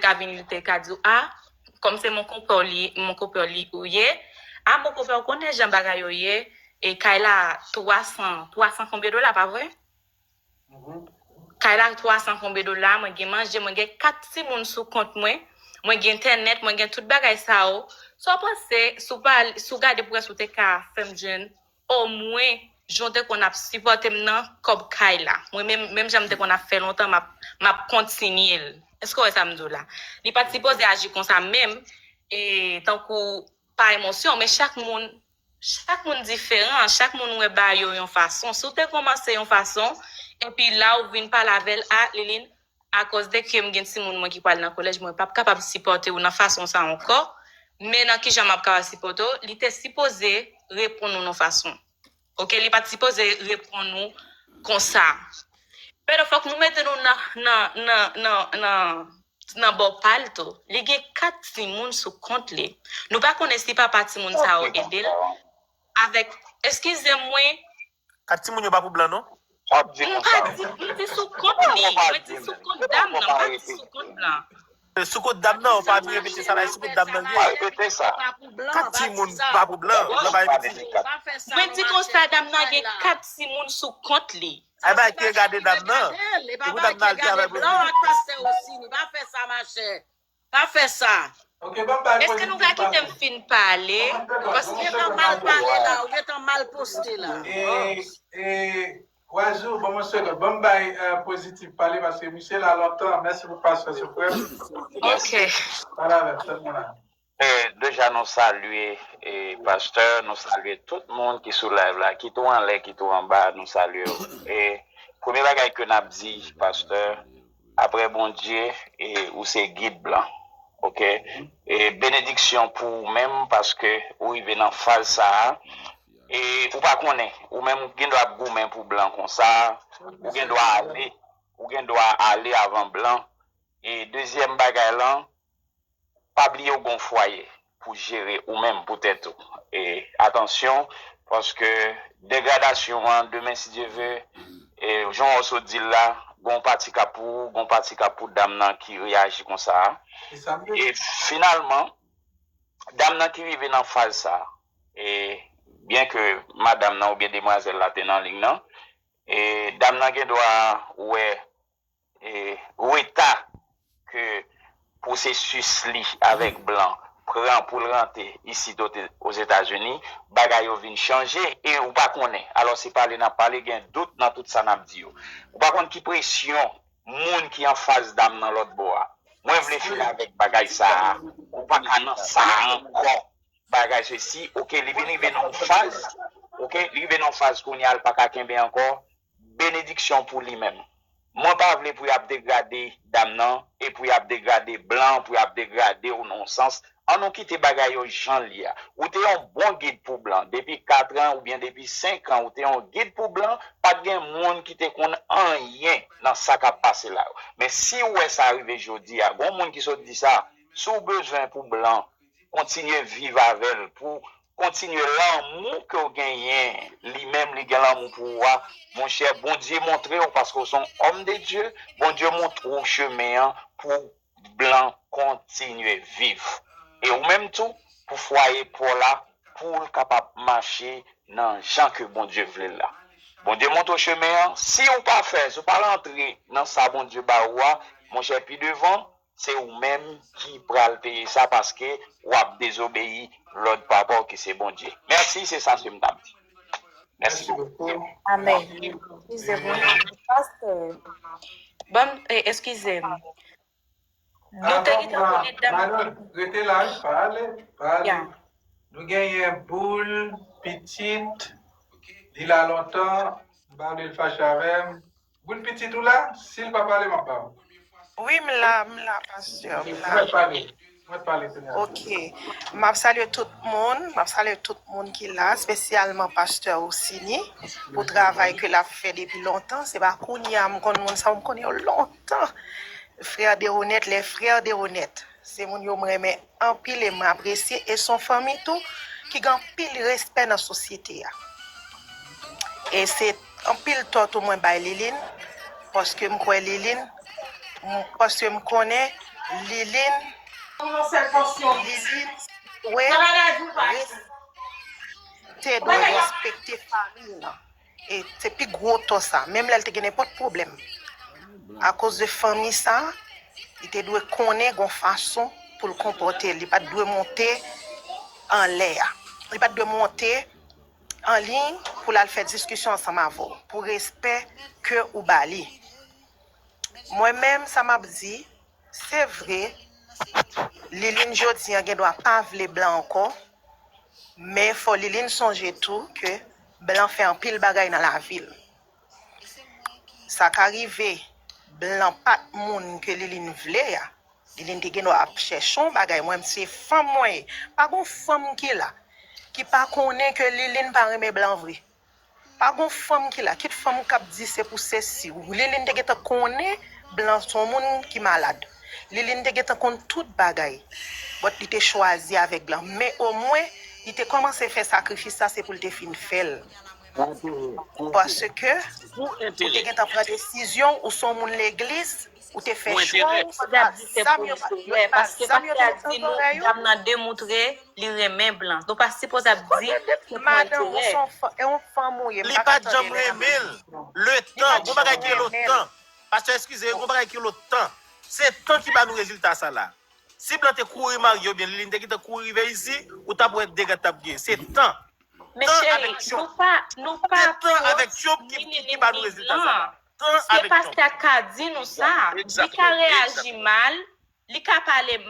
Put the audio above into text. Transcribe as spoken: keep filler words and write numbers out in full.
ka vin, li te ka di w, a, kòm se mon konpè li, mon konpè li ou ye, a, mon konpè, ou konnen jan bagay yo ye, e kay la twa san, twa san konbyen dola, pa vre? Kay la twa san konbyen dola, mwen gen manje, mwen gen kat timoun sou kont mwen, mwen gen entènèt, mwen gen tout bagay sa yo. Sa w panse, si w pa, si w gade pou wè si w te ka fè m jwenn omwen jan w te konn ap sipòte m nan kòb kay la. Mwen menm, menm jan m te konn ap fè lontan, m ap, m ap kontinye l. Èske w wè sa m di w la? Li pa t sipoze aji konsa menm, e tankou pa emosyon, men chak moun, chak moun diferan, chak moun wè bagay yo yon fason. Si w te kòmanse yon fason, epi la w vin pale avè l, a, Liline, akoz de ke m gen timoun mwen ki pral nan kolèj, mwen p ap kapab sipòte w nan fason sa ankò, men nan kijan m ap kapab sipòte w, li te sipoze reponn ou nan fason. Oke, li pa t sipoze reponn ou konsa. Pèdo, fòk nou mete nou nan, nan, nan, nan, nan, nan bò pa l tou. Li gen kat timoun sou kont li. Nou pa konnen si papa timoun sa yo ede l avèk, eskize m, wi. Kat timoun yo pa pou blan, non? M pa di, m di sou kont li. Mwen di sou kont dam nan, m pa di sou kont blan. Sou kont dam nan, ou pa vin repete sa la, sou kont dam nan li ye. Kat timoun pa pou blan, blan pa repete. Mwen di konsa, dam nan gen kat timoun sou kont li. Ay, bay ki regade dam nan. E pou dam nan al travay pou li. Blan ak pastè osi, ni pa fè sa, machè. Pa fè sa. Èske nou ka kite m fin pale? Paske ou gentan mal pale la, ou gentan mal poste la. E, e, Wazou, ban m yon segonn. Ban m bay, eh, Pozitif pale paske misye la lontan. Mèsi pou pasyans ou, frè m. Ok. Pale avè m, tande la. Eh, deja nou salye, eh, pastè, nou salye tout moun ki sou live la, kit ou anlè, kit ou anba, nou salye w. E premye bagay ke n ap di, pastè, apre Bondye, e ou se gid blan. Oke? E benediksyon pou ou menm, paske ou rive nan faz sa a. E ou pa konnen, ou menm gen dwa ap goumen pou blan konsa, ou gen dwa ale, ou gen dwa ale avan blan. E dezyèm bagay lan, pa bliye ou gon fwaye pou jere ou menm pou tèt ou. E atansyon, paske degradasyon an, demen, si Dye ve, e jan w sot di l la, gon pati k ap pou ou, gon pati k ap pou dam nan ki reyaji konsa a. E finalman, dam nan ki rive nan faz sa a, e byen ke madanm nan oubyen demwazèl la te nan liy nan, e dam nan gen dwa wè, e reta ke pwosesis li avèk blan pran pou l rantre isit Ozetazini, bagay yo vin chanje e ou pa konnen. Alò, se pale n ap pale, gen dout nan tout sa n ap di yo. Ou pa konn ki presyon moun ki anfas dam nan lòt bò a. Mwen vle fini avèk bagay sa a. Ou pa ka nan sa a ankò. Bagay sesi, oke, li vin rive nan yon faz, oke, li rive nan yon faz kounye a, li pa ka kenbe ankò. Benediksyon pou li menm. Mwen pa vle pou y ap degrade dam nan, e pou y ap degrade blan, pou y ap degrade w nan yon sans. An nou kite bagay yo jan l ye a. Ou te yon bon gid pou blan. Depi kat an oubyen depi senk an, ou te yon gid pou blan, pa t gen moun ki te konn anyen nan sa k ap pase la yo. Men si w wè sa rive jodi a, gon moun ki sot di sa, si w bezwen pou blan kontinye viv avè l, pou kontinye lanmou ke w genyen, li menm li gen lanmou pou ou a, monchè, Bondye montre w, paske w se yon òm de Dye, Bondye montre w chemen an pou blan kontinye viv. E ou menm tou, pou fwaye pa w la, pou l kapab mache nan jan ke Bondye vle l la. Bondye montre w chemen an, si w pa fè, si w pa rantre nan sa Bondye ba ou a, monchè, pi devan, se ou menm ki pral peye sa paske w ap dezobeyi lòd papa w ki se Bondye. Mèsi, se sa ke m t ap di. Mèsi bokou. Amèn. Eskize m. Pastè. Ban m, eh, eskize m. Nou te gentan konnen dam. Manon, rete la, wi, pa ale, pa ale. Ya. Nou genyen Boul, Pitit, li la lontan, m pa vle l fache avè m. Boul, Pitit, ou la? Si l pa pale, m ap ba w. Wi, m la, m la, pastè, m la. Ou mèt pale, ou mèt pale kounye a. Oke. M ap salye tout moun, m ap salye tout moun ki la, espesyalman pastè Osini, pou travay ke l ap fè depi lontan. Se pa kounye a m konn moun sa yo, m konnen yo lontan. Frè Deronèt, les frères Deronèt. Se moun yo m renmen anpil e m apresye, e se yon fanmi tou ki gen anpil respè nan sosyete a. E se anpil tò tou mwen bay Liline, paske m kwè Liline, m, paske m konnen Lilin, Lilin, wè, res- te dwe respekte fanmi l lan. E se pi gwo tò sa. Menm lè l te gen nenpòt pwoblèm, akoz de fanmi sa, li te dwe konnen gon fason pou l konpòte l. Li pa t dwe monte anlè a. Li pa t dwe monte an liy pou l al fè diskisyon ansanm avè w, pou respè ke ou ba li. Mwen menm, sa m ap di, se vre, Lilin jodi an gen dwa pa vle blan ankò, men fò Lilin sonje tou ke blan fè anpil bagay nan lavi l. Sa ka rive, blan pa t moun ke Lilin vle a. Lilin te gen dwa ap chèche yon bagay. Mwen, se fanm mwen ye. Pa gon fanm ki la, ki pa konnen ke Lilin pa renmen blan vre. Pa gon fanm ki la, kit fanm k ap di se pou sesi. Lilin te gentan konnen blan se yon moun ki malad. Lilin te gentan konn tout bagay. But li te chwazi avèk blan. Men omwen, li te kòmanse fè sakrifis sa, se pou l te fin fè l. Paske ou te gentan pran desizyon, ou se yon moun legliz, ou te fè chwa w, se pa zam yo, yo pa zam yo te met nan zòrèy ou. Dam nan demoutre li renmen blan. Nou pa sipoze ap di se pou enterè. Madan, ou se yon fanm ou ye. Li pa t janm renmen l. Le tan, gon bagay ki rele tan. Pastè, eskize, gon bagay ki rele tan. Se tan ki ba nou rezilta sa la. Si blan te kouri marye oubyen Lilin te gentan kouri rive isi, ou t ap wè dega t ap gen. Se tan. Men cheri, nou pa, nou pa tan avèk Trump ki, ki ba nou rezilta sa la. Se pastè a ka di nou sa. Li ka reyaji mal, li ka pale mal.